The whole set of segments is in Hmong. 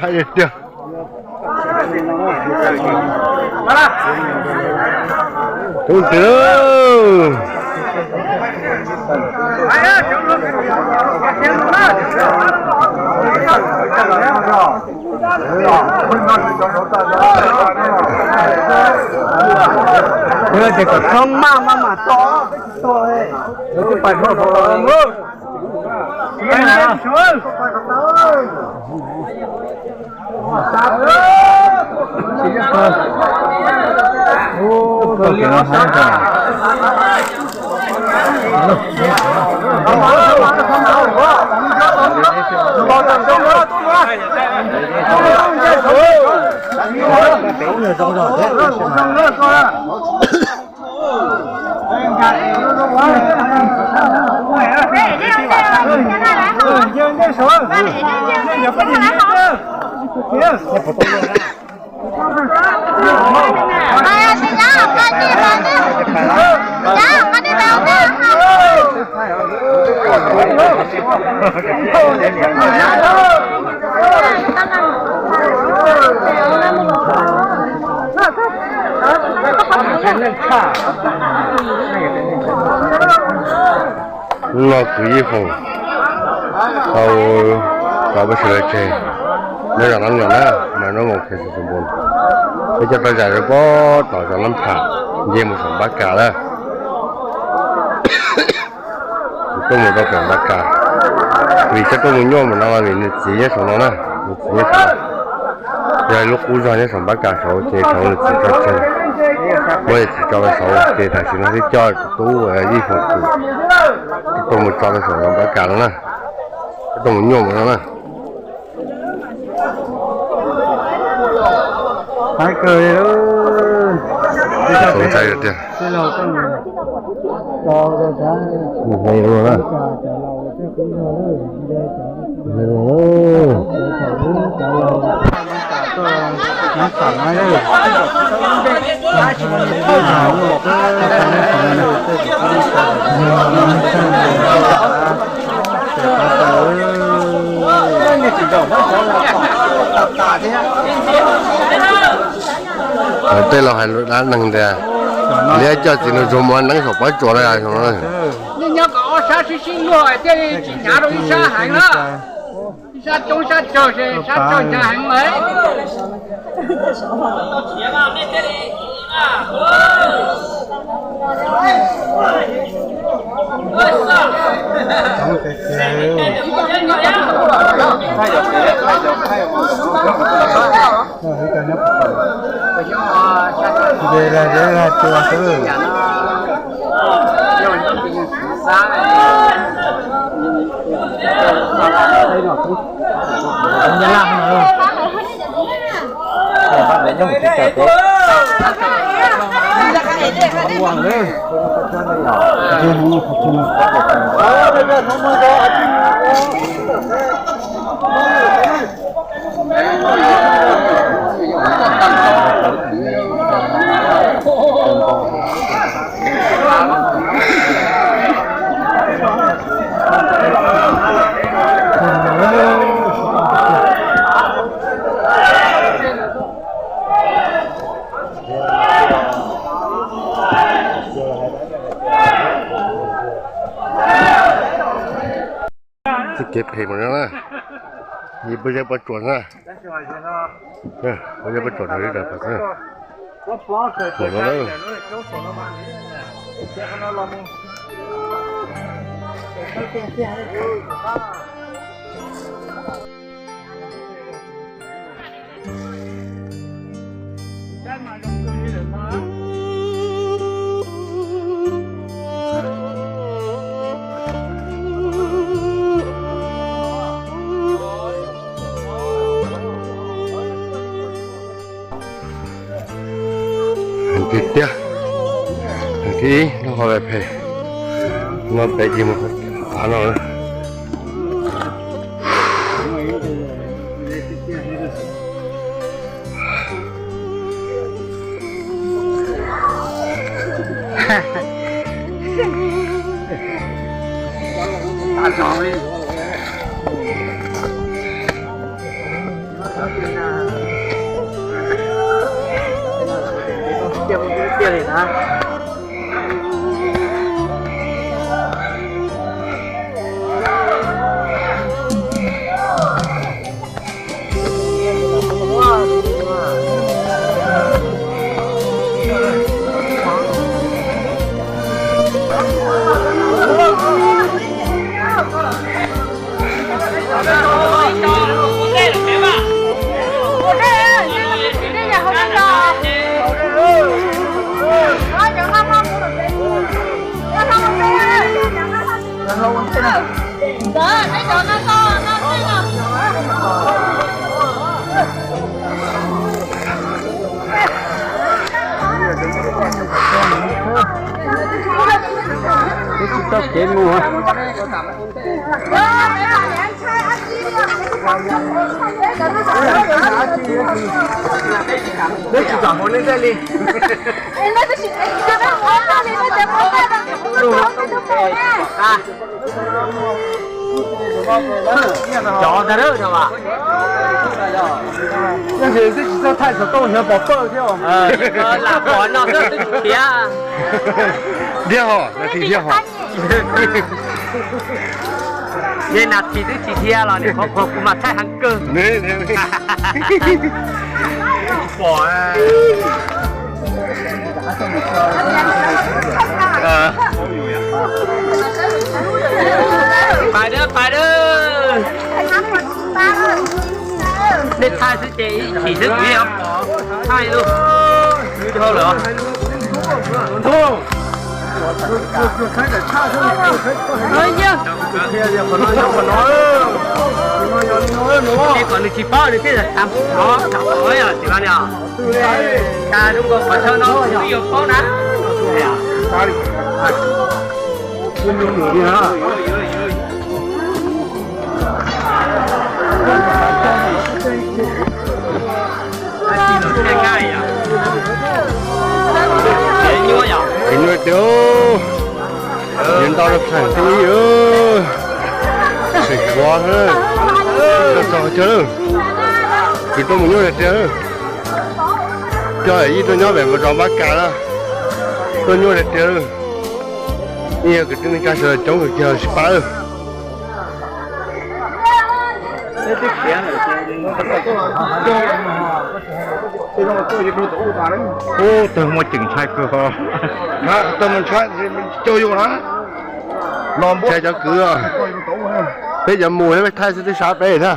Tiag. Tub ntws. Ces kom thoob maj maj mam to. Hnub no kuv Yij Foom tau cov pej xeem los tseg, nyob zos Nab Nyoos na, mas nyob Moos Khes Xus Npos, peb coj rau zais rau pob tom zos Nab Pham, nce mus saum Npab Kas lawm. Tuaj mus rau pem Npab Kas, vim coj tuaj mus nyuaj mus no vim nws txiv nyob saum no na, nws txiv nyob saum no. Yog lub qub zog nyob saum Npab Kas saud ces thaum nws txiv tso tseg, muab nws txiv tso rau saud ces tam sim no twb coj tus tub Yij Foom tus tuaj mus tso rau saum Npab Kas no na, tuaj mus nyuaj mus no na. Qab kawg li lawm. Tij laug, tij laug, Tej laus hais lus dab neeg tias, liab coj txiv nraug tsuag mus neeb saum pob tsuas no. Nyob nyob kom ob sab sib sib luag thiaj li tsis hnyav rau ib sab heev na. Ib sab coob sab tsawg ces sab tsawg hnyav heev lawm. Txoj kev phem mus no na, yog puas yog pob tsuas na, puas yog pob tsuas no. Heev tiag tiag, heev tiag ib lub hauv vaj phem no, peb cia mus av no. Twb tsis tau kev mus. Neb tsis kam mus neb thiaj li. Cov ntag no as. Twb tsis txawj thaij xov tooj xyov pom pawj thiab. Lam pom no xwb twb tsis khiav. Dhia hos, nas this dhia hos. Yog nas this twb tsis dhia los nim qhuav qhuav kuv mas thaij heev kawg. Pom. Pais dawb, pais dawb. Nej thaij xwb ces ib chim xwb kuv yeej pom thaij lawm. Ces kom nws tsis paub nws thiaj li tham, tham qhov yog tsis paub li os. Cas zoo nkaus qhov chaw no kuv twb yuav paub na. Nyuaj tiag, yuav ntau rau pheem thiab ib, tseem kuav, txog qhov chaw lawm, kuv tuaj mus nyuaj tiag tiag. Coj ib tuaj nyob pem zos Npab Kas na, tuaj nyuaj tiag tiag. Ib yog kwv tij neej tsa sawv daws coob kawg kiag sib pab. Ub, tawg muaj ceem ntshai kawg ho. Tawg mus ntshai, ntshai cov kwv, peb cov mus peb thaij xwb twb sab peb na.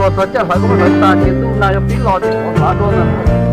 Txog caij hlawv koj muab hlawv tas ces ntuj nag yuav pib los ces pov hlav dua ntag.